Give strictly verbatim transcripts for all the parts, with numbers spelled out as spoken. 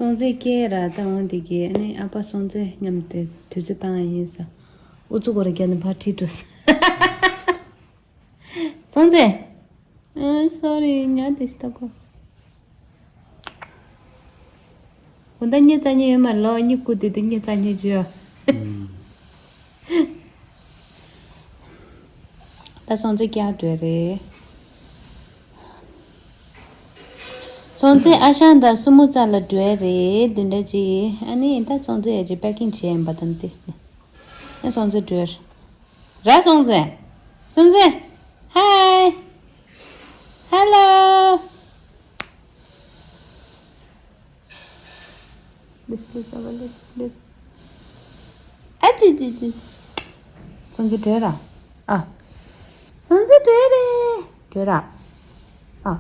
སྲོང་བཙན་སྐྱེས་ར་ད་འོང་དེ་གི་ཨ་ནི་ཨ་ཕ་སྲོང་བཙན་མཉམ་དུ་དུས་ཚོད་བཏང་ཡ་ཡིན་ས། ཨུ་ཚུགས་སྐོར་རྒྱབ་ནས་ཕར་ཁྲིད་འགྲོ་ས། སྲོང་བཙན། ཨ་སོ་རི་ཉལ་དེ་ཤི་ད་གོ། དགོང་དག་གཉིད་རྩ་གཉིད་ཡོད་མ་ལོ་གཉིད་ཁུག་དུས་དུས་གཉིད་རྩ་གཉིད་བྱོས། ད་སྲོང་བཙན་སྐྱེ་འགྲོ་རེད། སྲོང་བཙན་ཨ་ཞང་དང་སྲུ་མོ་རྩ་ལ་འགྲོ་རེད་འདི་འདྲ་ཅིག་ཨ་ནི་ད་སྲོང་བཙན་ཡ་ཅིག་པེ་ཀིང་བྱས་ཡིན་པ་དང་ཏིས་ནི། ཨ་སྲོང་བཙན་འགྲོ། ར་སྲོང་བཙན། སྲོང་བཙན། ཧའི། ཧེ་ལོ། ཨ་ཙི་ཙི་ཙི། སྲོང་བཙན་བྲོས་ར། ཨ། སྲོང་བཙན་བྲོས་རེད། བྲོས་ར། ཨ།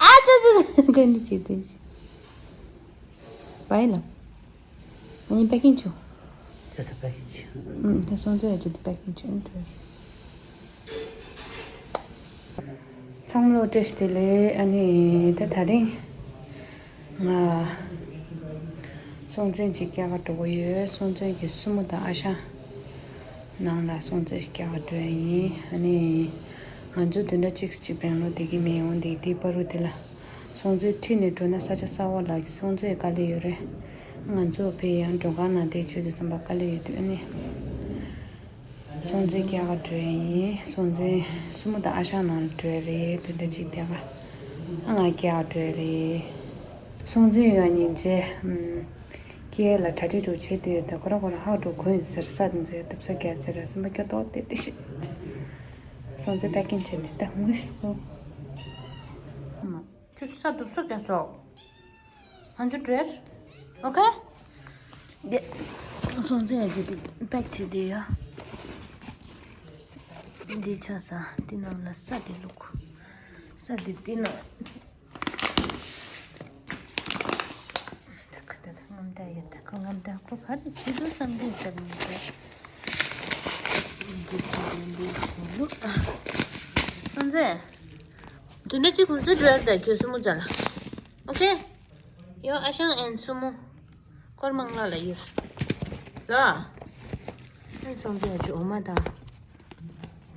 ཨ་ཙི་ཙི་ཙི། ཀུན་ཏུ་ཅི་སྟེ། བའི་ལ། ཨ་ནི་པེ་ཀིང་བྱོས། ད་ད་པེ་ཀིང་བྱོས། ཨུམ། ད་སྲོང་བཙན་ཡ་ཅི་ད་པེ་ཀིང་བྱོས་འགྲོ། ཚང་མ་ལ་བཀྲ་ཤིས་བདེ་ལེགས། ཨ་ནི་ད་དེ་རིང་ང་སྲོང་བཙན་ཅིག་སྐྱེལ་ག་འགྲོ་གི་ཡོད། སྲོང་བཙན་གྱི་སྲུ་མོ་དང་ཨ་ཞང་ནང་ལ་སྲོང་བཙན་ཞིག་སྐྱེལ་ག་འགྲོ་ཡ་ཡིན། ཨ་ནི་ང་ཚོ་དེ་འདྲ་གཅིག་གཅིག་བེང་ལོ་དེ་གི་མེ་འོང་དེ་དེ་བར་དུ་དེ་ལ་སྲོང་བཙན་ཁྲིད་ནས་འགྲོ་ན་ས་ཆ་གསར་པ་ལ་སྲོང་བཙན་དཀའ་ལས་ཡོད་རེད། ང་ཚོ་ཕ་གིར་ཡང་མགྲོན་ཁང་ནང་བསྡད་བྱས་དུས་ཙམ་པ་དཀའ་ལས་ཡོད་དུས་ཨ་ནི། སྲོང་བཙན་སྐྱེལ་ག་འགྲོ་ཡ་ཡིན། སྲོང་བཙན་སྲུ་མོ་དང་ཨ་ཞང་ནང་ལ་འགྲོ་ཡ་རེད། དེ་འདྲ་ཅིག་དེ་ག་ཨ་ང་སྐྱེལ་ག་འགྲོ་ཡ་རེད། སྲོང་བཙན་ཡོད་ཡ་སྙིང་རྗེ། ཨམ། སྐྱེལ་ལ་གྲ་སྒྲིག་འདྲ་བྱེད་དུས་ད་ཁོ་རང་ཁོ་རང་ཧ་འགྲོ་གོན་ཟེར་ས་དེ་ཚོའི་སྟབས་ས་རྒྱ་ཚེ་ར་སེམས་པ་སྐྱོ་ཏོག་ཏེ་ཏེ་ཤི། སྲོང་བཙན་པེ་ཀིང་བྱས་ནས་ད་ངུས་སོ། ཁྱོད་ས་སྡུག་སོ་རྒྱག་སོ། ང་ཚོ་འགྲོ་ཡ། ཨོ་ཁེ། འདི། སྲོང་བཙན་ཡ་ཅི་འདི་པེག་བྱེད་དུས་ཡ། འདི་ཆ་ས་འདི་ནང་ལ་ས་འདི་བླུགས། ས་འདི་འདི་ནང་། ད་ཁ་ད་ད་རྔམ་འདྲ་ཡོད། ད་ཁོ་རྔམ་འདྲ་ཁོ་ག་རེ་བྱེད་དུ་བསམ་གྱིན་བསམ་གྱིན་འདི་ས་འདི་འདི་བྱེད་ལུགས། སྲོང་བཙན། དུ་འདྲ་གཅིག་ཁོང་ཚོའི་འགྲོ་ཡ་ད་ཁྱོད་སྲུ་མོ་རྩ་ལ། ཨོ་ཁེ། ཡོ་ཨ་ཞང་ཨན་སྲུ་མོ། སྐོར་མང་ལ་ལ་ཡོད། ལ། ཨན་སྲོང་བཙན་ཡ་ཅི་འོ་མ་དང་།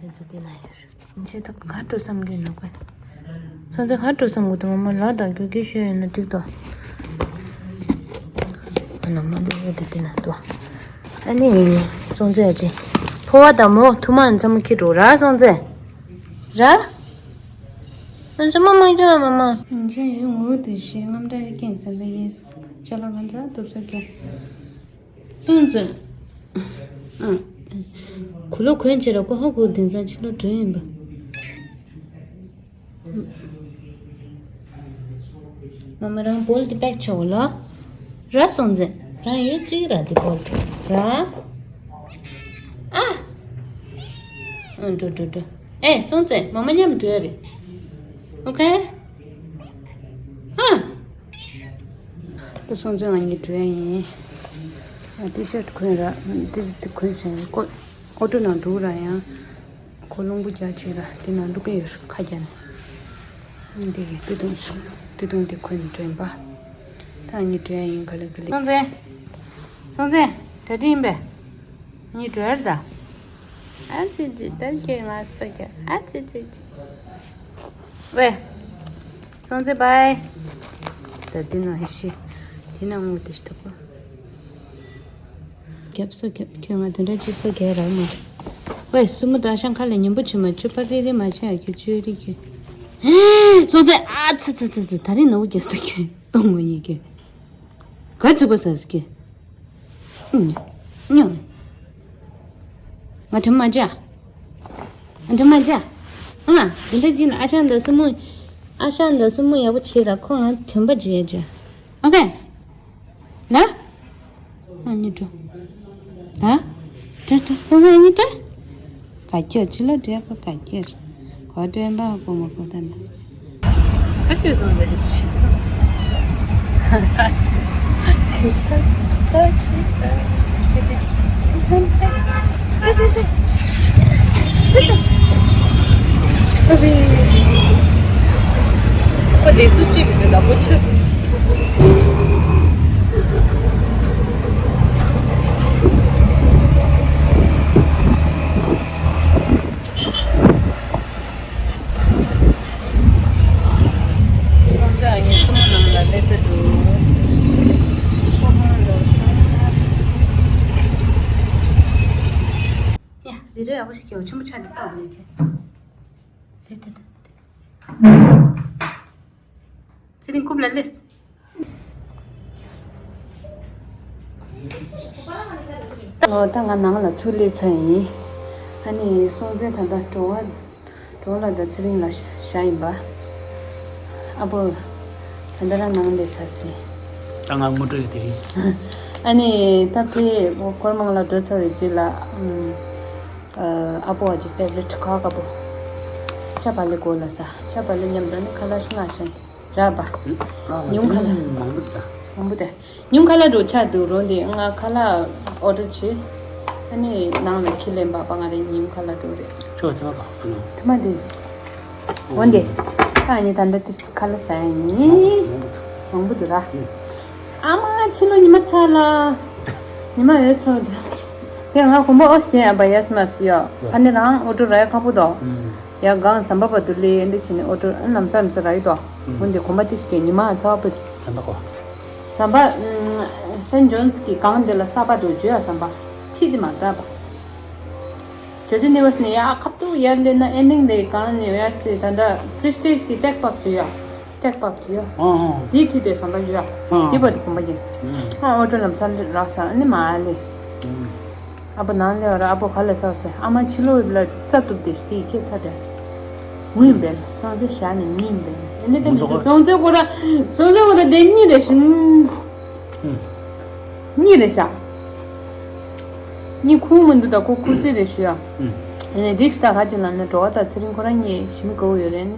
དེ་ཚོ་དེ་ན་ཡོད། ཁྱེད་ད་ག་འགྲོ་བསམ་གྱི་ནོ་ཀོ། སྲོང་བཙན་ག་འགྲོ་བསམ་གྱི་འདུག་མ་མ་ལ་དང་རྒྱུ་རྒྱུ་ཤོད་ཡོད་ན་འགྲིག་དོ། ཨ་ན་མ་འགྲོ་ཡོད་དེ་དེ་ན་དོ། ཨ་ནི། སྲོང་བཙན་ཡ་ཅི། ཕོ་བ་དང་མོ་ཐུ་མ་ཨན་ཚ་མོ་ཁྱེད་འགྲོ་ར་སྲོང་བཙན། ར། ཨ་ཚོད་མ་མ་སྐྱོ་བ་མ་མ། ཡིན་ཆེན་ཡོད་ངོ་དེ་ཞེས་རྔམ་དྲག་ཡོད་ཀྱིན་ཟེར་ན་ཡིན། ཅ་ལག་ང་ཚ་སྟོབས་ཤུགས་ཀྱང་། ལྟུང་ཚོད། ཨ། གུ་ལོ་གོན་བྱེད་ར་ཀོ་ཧོ་གུ་དེང་སང་ཕྱི་ལོ་གྲོན་ཡིན་པ། མ་མ་རང་བོལ་ཏི་པེག་ཆོག་ལ། ར་སོང་ཟེར། རང་ཡོད་ཚིག་ར་ཏི་བོལ་ཏི། ར། ཨ། ཨ་འགྲོ་འགྲོ་འགྲོ། ཨེ་སོང་ཙེ་མ་མ་མཉམ་འགྲོ་ཡ་རེད། ཨོ་ཁེ། ཨ། ད་སོང་ཙེ་ང་གཉིས་འགྲོ་ཡ་ཡིན། ཨ་ཏི་ཤར་ཊི་གོན་ར་ཏི་ཏི་གོན་བྱས་ཀོ་ཨོ་ཊོ་ནང་འགྲོ་ར་ཡང་། ཁོ་རླུང་བུ་རྒྱག་བྱས་ར་དེ་ནང་བླུག་གི་ཡོད་ཁ་རྒྱག་ནས། འདི་གི་སྟོད་ཐུང་སྟོད་ཐུང་དེ་གོན་འགྲོ་ཡིན་པ། ད་ངས་འགྲོ་ཡ་ཡིན་ག་ལེ་ག་ལེ། སོང་ཙེ། སོང་ཙེ། གྲ་སྒྲིག་ཡིན་པས། ངས་འགྲོ་ཡར་ད། ཨ་ཙི་ཙི་ད་ཁྱོད་ང་ས་རྒྱག་ཨ་ཙི་ཙི་ཙི། ཝེ། སོང་ཙེ་བའི། ད་འདི་ནང་ཧི་ཤི། དེ་ནང་ངོ་དེ་ཤི་ཐུབ་གོ། རྒྱབ་སོ་རྒྱབ་ཁྱོད་ང་དེ་འདྲ་ཅིག་སོ་རྒྱག་རག་མ་རེད། ཝེ་སྲུ་མོ་དང་ཤང་ཁ་ལས་ཉན་པོ་བྱེད་མ་བཅུ་པ་རེ་རེ་མ་བྱེད་ཨ་ཁྱོད་བཅོས་རིགས་ཁྱོད། ཧེ་སོ་ཙེ་ཨ་ཙི་ཙི་ཙི་ཙི་ད་རིང་ནོར་བུ་རྒྱག་སྟེ་ཁྱོད་གཏོང་ངོ་ཡིན་ཁྱོད། ག་ཙི་གོ་ས་ཟི་ཁྱོད། ཉོ། ཉོ། ང་དྲིན་མ་བྱ། ང་དྲིན་མ་བྱ། ཨ་དེ་འདྲ་བྱས་ན་ཨ་ཞང་དང་སྲུ་མོ། ཨ་ཞང་དང་སྲུ་མོ་ཡག་པོ་བྱེད་ར་ཁོ་ང་དྲིན་པ་བྱེད་ཡ་བྱ། ཨོ་ཁེ། ལ། ཨ་ནི་འགྲོ། ལ། འགྲོ་འགྲོ་ཨ་ནི་འགྲོ། ག་ཁྱོད་ཕྱི་ལོགས་འགྲོ་ཡ་ཁོ་ག་ཁྱོད། གོ་འདྲེན་པ་གོ་མ་གོ་ད་ན། ཁ་ཆུ་སོང་ཟེར་ཆི་ཐ། ཆི་ཐ་ཐ་ཆི་ཐ། ཁོ་དེ་སུ་ཅི་མི་འདུག་ལ་ཁོ་ཆུ་སོང་། རེ་ཡག་པོ་ཞིག་སྐྱེ་བ་ཆེན་པོ་ཆགས་འདུག་ད་འོ་ནས་ཁྱོད། ཚེ་ཏེ་ཏེ། ཚེ་རིང་རྐུབ་ལ་སླེབས། ཨོ་ད་ང་ནང་ལ་ཚུར་སླེབས་ཚར་ཡིན། ཨ་ནི་སྲོང་བཙན་ད་ལྟ་བྲོ་བ་བྲོ་བ་ལ་དང་ཚེ་རིང་ལ་བཞག་ཡིན་པ། ཨ་པོ་ད་ལྟ་རང་ནང་སླེབས་ཚར་སོང་། ད་ང་དངོས་འབྲེལ་དེ་རིང་། ཨ་ནི་ད་ཕེ་སྒོར་མང་ལ་འགྲོ་ཚར་བའི་རྗེས་ལ། ཨ་པོ་བ་ཅི་ཕེ་ཝ་རི་ཊི་ཁ་ཁ་པོ། ཤ་བག་ལེབ་གོ་ལ་ས་ཤ་བག་ལེབ་མཉམ་དུ་ནི་ཁ་ལག་ཤི་ང་ཤ་ར་བ། ཉུང་ཁ་ལག་མང་པོ་འདུག་ད། མང་པོ་དེ། ཉུང་ཁ་ལག་འགྲོ་ཆགས་འདུག་རོ་འདི་ང་ཁ་ལག་ཨོ་ཌར་བྱེད། ཨ་ནི་ནང་ལ་ཁྱི་ལེན་པ་པ་ང་རེ་ཉུང་ཁ་ལག་འགྲོ་རེད། ཁྱོད་ཐ་མ་པ་ཨ་ནོ། ཐ་མ་དེ། འོ་འདི། ཨ་ནི་ད་ལྟ་དེ་ཁ་ལག་ཟ་ཡ་ཡིན། མང་པོ་འདུག་ར། ཨ་མ་ཕྱི་ལོ་ཉི་མ་ཚར་ལ། ཉི་མ་ཡོད་ཚོད་འདུག་དེ་ང་གོམ་པ་ཨོ་ཤི་ཨ་བ་ཡས་མ་སི་ཡོ། ཨ་ནི་རང་ཨོ་ཊོ་ར་ཡ་ཁག་པོ་དོ། ཡ་གང་ཟམ་པ་བར་དུ་ལས་འདི་བྱས་ནས་ཨོ་ཊོ་ཨ་ལམ་སང་ལམ་སང་ར་ཡི་དོ། འོ་འདི་གོམ་པ་ཏི་སི་ཀེ་ཉི་མ་ཚར་བ་པོ། ཟམ་པ་གོ། ཟམ་པ་སན་ཇོན་སི་གི་གང་འདི་ལ་ས་པ་དོ་བརྗོད་ཡ་ཟམ་པ། ཁྲིད་དེ་མ་ད་པ། ཇོ་ཇོ་ནི་ཝར་སི་ནས་ཡ་ཁབ་ཏུ་ཡར་སླེབས་ན་ཨེན་ཌིང་ལས་གང་ནས་ཡར་སླེབས་ད་ལྟ་པྲི་སི་ཊེཇ་གི་ཊེག་བག་ཏུ་ཡ། ཊེག་བག་ཏུ་ཡ། ཨང་ཨང་། དེའི་ཁྲིད་དེ་བསམ་པ་ཡ། ཨང་། དེ་བ་དེ་གོམ་པ་ཡིན། ཨང་། ཨ་ཨོ་ཊོ་ལམ་སང་རག་ས་ཨ་ནི་མ་ལེ། ཨང་། ཨ་པོ་ནང་ལེ་བ་ར་ཨ་པོ་ག་ལེ་ས་སོ་ཨ་མ་ཕྱི་ལོགས་ལ་རྩ་གཏུབ་དེ་ཤི་དེ་སྐད་ཚ་དེ། ངུས་འབེལ་སང་ཟེ་ཞག་ནས་ངུས་འབེལ་ཨེ་འདི་དེ་མི་འདུག་སོང་ཚེ་ཁོ་ར་སོང་ཚེ་ཁོ་ར་དེ་གཉིས་རེ་ཤི། གཉིས་རེད་ཤག་གཉིས་ཁུག་མི་འདུག་ད་ཁོ་ཁུག་རྩིས་རེད་ཞུ་ཡ། ཨུམ། ཡིན་ནའི་རིགས་ད་ག་ཅིག་ལ་ནི་འགྲོ་བ་དང་ཚེ་རིང་ཁོ་རང་གཉིས་ཞི་མི་དགའ་བོ་ཡོད་རེད་ནི།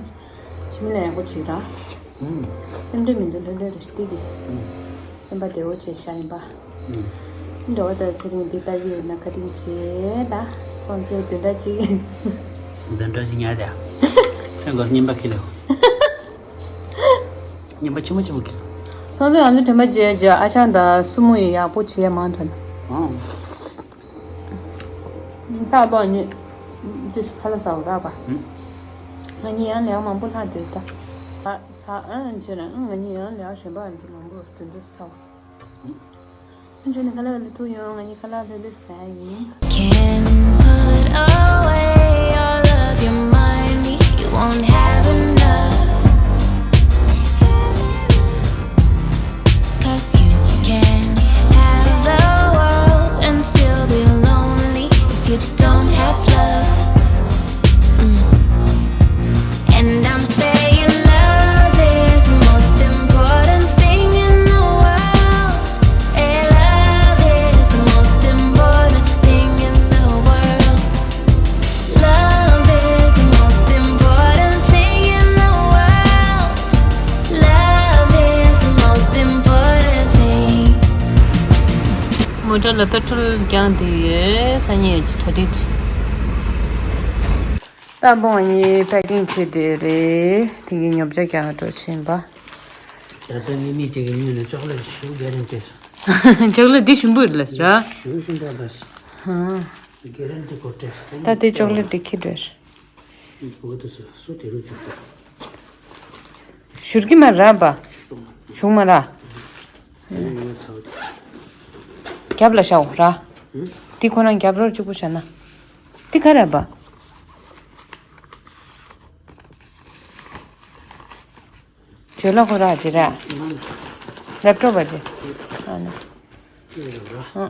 ཞི་མི་ལ་ཡག་པོ་བྱེད་ར། ཨུམ། སེམས་ཁྲལ་མི་འདུག་ལྷོད་ལྷོད་རེད་ཤག་དེ་གི། ཨུམ། སེམས་པ་བདེ་བོ་བྱས་ཤག་ཡིན་པ། ཨུམ། འགྲོ་བ་དང་ཚེ་རིང་འདི་ལྟ་གི་ཡོད་ན་བཀའ་དྲིན་ཆེ་ད། སོང་ཚེ་བདུན་ཕྲག་གཅིག་བདུན་ཕྲག་གཅིག་ཉལ་དེ། སེམས་ཁོ་རྙིང་པ་ཁྱི་ལེའོ། ཉིན་པ་ཆི་མོ་ཆི་མོ་ཁྱེར། སོང་ཙང་ང་ཚོ་དྲན་པ་བརྗེད་བརྗེད་ཨ་ཞང་དང་སྲུ་མོ་ཡི་ཡག་པོ་བྱེད་ཡ་མང་ཐོན། ཨང་། ཏག་ཏག་ཉིད་ཏིས་ཁ་ལ་ཟ་བ་རག་པ། ཨུམ། ང་གཉིས་ཡང་ལས་མང་པོ་ལྷག་འདུག་ད། ཨ་ཚ་ཨ་ཅེ་ར་ང་གཉིས་ཡང་ལས་གཞན་པ་ཨ་ཅེ་མང་པོ་དེ་འདྲ་ཚ་བ། ཨུམ། ཁྱོད་ནི་ཁ་ལག་ལ་ཐུག་ཡོང་། ང་ནི་ཁ་ལག་ལྷོད་ལྷོད་ཟ་ཡིན། Can put away all of your money, you won't have enough. 'Cause you can have the world and still be lonely if you don't have love. Mm. And I'm saying love is the most important thing in the world. And love is the most important thing in the world. Love is the most important thing in the world. Love is the most important thing. མོ་ཊ་ལ་པེ་ཊྲོལ་རྒྱག་འདི་ཡོད། སང་ཉིན་ཡོད་ཀྱི་གྲ་སྒྲིག་བྱེད། ད་བོང་གཉིས་པེ་ཀིང་བྱེད་དེ་རེད། དེང་གི་ཉོ་ཆ་རྒྱག་འགྲོ་ཆེན་པ། ད་ལྟ་ངའི་མི་དེ་གི་ཉོས་ནས་ཅོག་ལེ་ཊི་ཞུ་གེ་རན་ཊི་སོང་། ཅོག་ལེ་ཊི་འདི་ཞིམ་པོ་རེད་ལ་ཟེར་ར། ཞུ་ཞིམ་པོ་རེད་ལ་ཟེར། ཧ། གེ་རན་ཊི་གོ་ཊེ་སི་ཊི། ད་དེ་ཅོག་ལེ་ཊི་དེ་ཁྱེར་འགྲོ་ཤག་བུ་དེ་ཚོ་སུ་དེ་རུ་བཅུག་ཐུབ། ཞུར་གི་མ་ར་བ། ཞུག་མ་ར། ཨ་ནི་ངས་ཚ་བ་དེ། རྒྱབ་ལ་བཞག་འོ་ར། ཨུ། དེ་ཁོ་རང་རྒྱབ་རོགས་གཅིག་པུ་བཞག་ན། དེ་ག་ར་བ། ཇོ་ལ་ཁོ་ར་ཇི་ར། ལེབ་ཊོབ་བ་ཇི། ཨ་ནི། ཨ།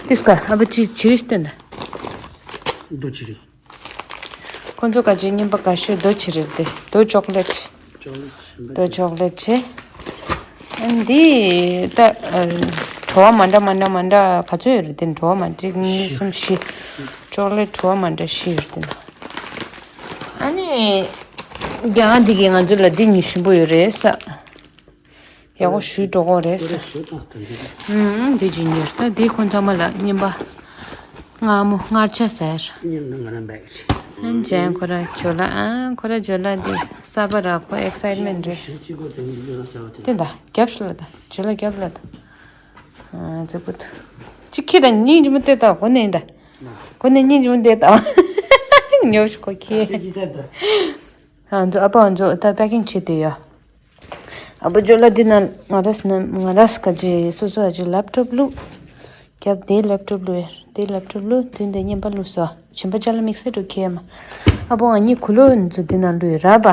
དེ་སྐ་ཨ་བ་ཅི་ཇི་རིས་སྟོན་ད། རྡོ་ཇི་རིས། ཁོ་ཚོ་ག་ཅི་རྙིང་པ་ག་ཤོད་རྡོ་ཇི་རིས་དེ་རྡོ་ཅོག་ལེ་ཊི། ཅོག་ལེ་ཊི་ཞིམ་པ་རྡོ་ཅོག་ལེ་ཊི་ཆེ། ཨ་འདི་ད་བྲོ་བ་མ་འདྲ་མ་འདྲ་མ་འདྲ་ག་ཚོད་ཡོད་རེད་དེ། བྲོ་བ་མ་འདྲ་གཉིས་གསུམ་བཞི། ཅོག་ལེ་ཊི་བྲོ་བ་མ་འདྲ་བཞི་ཡོད་རེད་དེ། ཨ་ནི། རྒྱ་གར་འདི་གིས་ང་ཚོ་ལ་འདི་གཉིས་ཞིམ་པོ་ཡོད་རེད་ས། ཡག་པོ་ཞུས་འགྲོ་གོ་རེད་ས། ཨུམ། འདི་ཇི་ཉེར་ད་འདི་ཁོ་ཚང་མ་ལ་རྙིང་པ། མངར་མོ་མངར་ཆ་ཟེར། ཨན་ཇན་ཁོ་ར་ཇོ་ལ་ཨ་ཁོ་ར་ཇོ་ལ་འདི་གསར་པ་ར་ཁོ་ཨེག་སའིཊ་མེན་ཊི་རེད། དེ་ད་རྒྱབ་ཤི་ལ་ད་ཇོ་ལ་རྒྱབ་ལ་ད། ཨ་ཙི་པུ་ཏུ། ཅི་ཁྱི་དང་སྙིང་རྗེ་མོ་དེ་ད་གོ་ནས་ད། གོ་ནས་སྙིང་རྗེ་མོ་དེ་ད། ཉོབ་ཤི་ཁོ་ཁྱི། ཨ་ཙི་ཨ་པ་ཨ་ཙི་ད་པེ་ཀིང་བྱེད་དེ་ཡ། ཨ་པ་ཇོ་ལ་འདི་ན་ང་རས་ན་ང་རས་ག་ཅི་སོ་སོ་ཨ་ཅི་ལེབ་ཊོབ་བླུགས། རྒྱབ་དེའི་ལེབ་ཊོབ་བླུགས་ཡོད། དེའི་ལེབ་ཊོབ་བླུགས་དུས་འདི་བརྙན་པར་བླུགས་སོ། བྱིན་པ་ཅ་ལག་དམིགས་བསལ་དུ་ཁྱེར་མ། ཨ་པོ་ང་གཉིས་གུ་ལོ་འཛུ་འདི་ནང་བླུགས་ཡོད་ར་པ།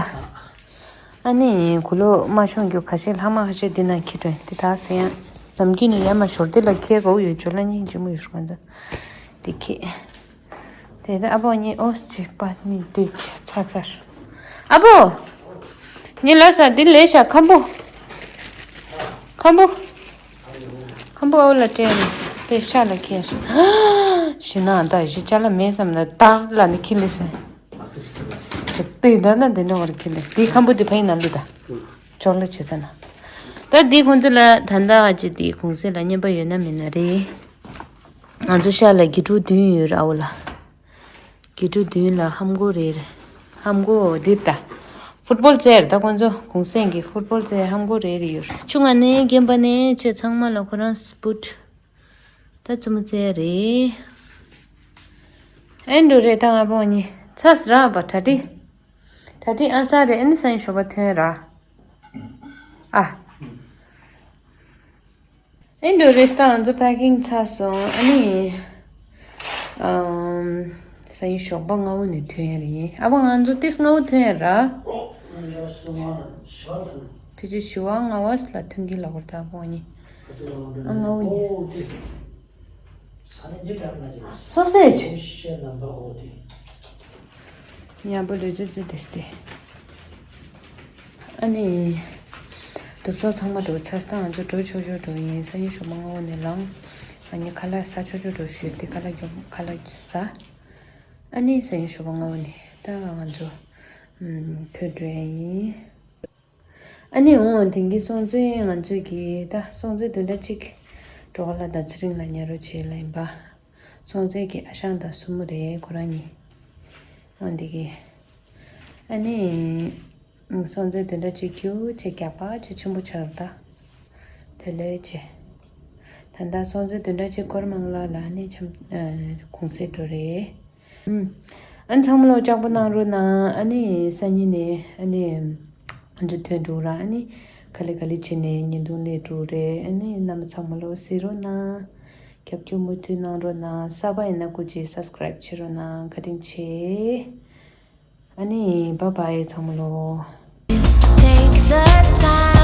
ཨ་ནི་གུ་ལོ་མ་ཤོང་རྒྱུ་ཁ་ཤས་ལྷག་མ་ཁ་ཤས་འདི་ནང་ཁྱེར་འགྲོ་ཡིན། དེ་དག་སེ་ཡང་ནམ་རྒྱུན་ནས་ཡར་མ་ཞོར་དེ་ལ་ཁྱེར་དགོས་ཡོད། ཇོ་ལ་གཉིས་འཇིམ་མོ་ཡོད་ཤག་ང་ཚོ་དེ་ཁྱེར། དེ་ད་ཨ་པོ་གཉིས་ཨོ་ཅིག་པ་ནི་དེ་ཚ་ཚར། ཨ་པོ། ངས་ལབ་ས་འདི་ལས་ཤ་ཁམ་བུ། ཁམ་བུ། ཁམ་བུ་ཨོ་ལ་སྤྲད་ནས་པེ་ཤ་ལ་ཁྱེར། ཞི་ན་ད་ཞི་ཅ་ལ་མེད་བསམ་ལ་བདག་ལ་ནི་ཁྱི་ལས་ཟེར། ཞིག་སྟེ་ད་ན་དེ་འདྲ་བར་ཁྱི་ལས་དེ་ཁམ་བུ་དེ་ཕ་ཡིན་ན་ལུ་ད། ཅོག་ལ་བྱེད་ས་ན། ད་དེ་ཁོང་ཚོ་ལ་ད་ད་ཨ་ཅེ་དེ་གུང་སེང་ལ་བརྙན་པ་ཡོད་ན་མེད་ན་རེད། ང་ཚོ་ཤ་ལ་དགེ་ཕྲུག་བདུན་ཡོད་ར་ཨོ་ལ། དགེ་ཕྲུག་བདུན་ལ་ཧམ་གོ་རེ་རེ། ཧམ་གོ་འདི་ལྟ། ཧྥུཊ་བོལ་རྩེར་ད་ཁོང་ཚོ་གུང་སེང་གི་ཧྥུཊ་བོལ་རྩེར་ཧམ་གོ་རེ་རེ་ཡོད། ཆུང་ང་ནས་རྒན་པ་ནས་ཆེ་ཚང་མ་ལ་ཁོ་རང་སྤུཊ། ད་ཙུ་མོ་རྩེ་རེད། ཨེ་འགྲོ་རེད་ད་ང་པོ་གཉིས་ཚ་སི་ར་བ་གྲ་སྒྲིག་གྲ་སྒྲིག་ཨ་ས་རེད། ཨེ་ནི་སང་ཉིན་ཞོགས་པ་ཐོན་ར། ཨ། ཨེ་འགྲོ་རེད་ད་ང་ཚོ་པེ་ཀིང་ཚར་སོང་། ཨ་ནི། ཨམ། སང་ཉིན་ཞོགས་པ་སྔ་བོ་ནས་ཐོན་ཡ་རེད། ཨ་བ་ང་ཚོ་ཏིས་སྔ་བོ་ཐོན་ཡ་ར། ཕལ་ཆེར་ཞི་བ་ལྔ་བ་ལ་ཐོན་གི་ལབ་པ་རེད་ད་ཕོ་གཉིས། ཨ་སྔ་བོ་ནས། སོ་སོས་ཆེ། ཉམས་པོ་ལོས་ཅི་ཙི་དེ་སྟེ། ཨ་ནི། དུབ་ཚོགས་ཚང་མ་འགྲོ་ཚར་སྟངས་ང་ཚོ་འགྲོ་ཆོག་ཆོག་འགྲོ་ཡིན། སང་ཉིན་ཞོགས་པ་སྔ་བོ་ནས་ལངས། ཨ་ནི་ཁ་ལག་ཟ་ཆོག་ཆོག་འགྲོ་ཞུས་ཏེ་ཁ་ལག་རྒྱོབ་ཁ་ལག་ཟ། ཨ་ནི་སང་ཉིན་ཞོགས་པ་སྔ་བོ་ནས་ད་ང་ཚོ་ཐོན་འགྲོ་ཡ་ཡིན། ཨ་ནི་འོང་དེང་གི་སྲོང་བཙན་ང་ཚོས་ཀྱི་ད་སྲོང་བཙན་བདུན་ཕྲག་གཅིག་གྲོགས་ལ་ད་ཚེ་རིང་ལ་ཉལ་རོགས་བྱེད་ལ་ཡིན་པ། སྲོང་བཙན་གྱི་ཨ་ཞང་དང་སྲུ་མོ་རེད་ཁོ་རང་གཉིས། འོང་དེ་གི། ཨ་ནི། སྲོང་བཙན་བདུན་ཕྲག་གཅིག་ཁྱུ་ཆེ་རྒྱག་པ་ཆེ་ཆེན་པོ་ཆགས་ར་ད། དེ་ལས་ཆེ། ད་ལྟ་སྲོང་བཙན་བདུན་ཕྲག་གཅིག་སྐོར་མང་ལ་ལ་ནི་འཆམ། གུང་སེང་འགྲོ་རེད། ཨུམ། ཨ་ནི་ཚང་མ་ལོ་ལྕགས་པོ་གནང་རོགས་གནང་། ཨ་ནི་སང་ཉིན་ནས་ཨ་ནི་ང་ཚོ་ཐོན་འགྲོ་ར། ཨ་ནི་ག་ལེ་ག་ལེ་བྱས་ནས་བརྙན་ཐུང་སླེབས་འགྲོ་རེད། ཨ་ནི་རྣམ་པ་ཚང་མ་ལོ་གཟིགས་རོགས་གནང་། རྒྱབ་སྐྱོར་མུ་མཐུད་གནང་རོགས་གནང་། གསར་པ་ཡིན་ན་སྐུ་མཁྱེན་སབ་སི་ཀ་རེབ་བྱེད་རོགས་གནང་། བཀའ་དྲིན་ཆེ། ཨ་ནི་བཱའི་བཱའི་ཚང་མ་ལོ། Take the time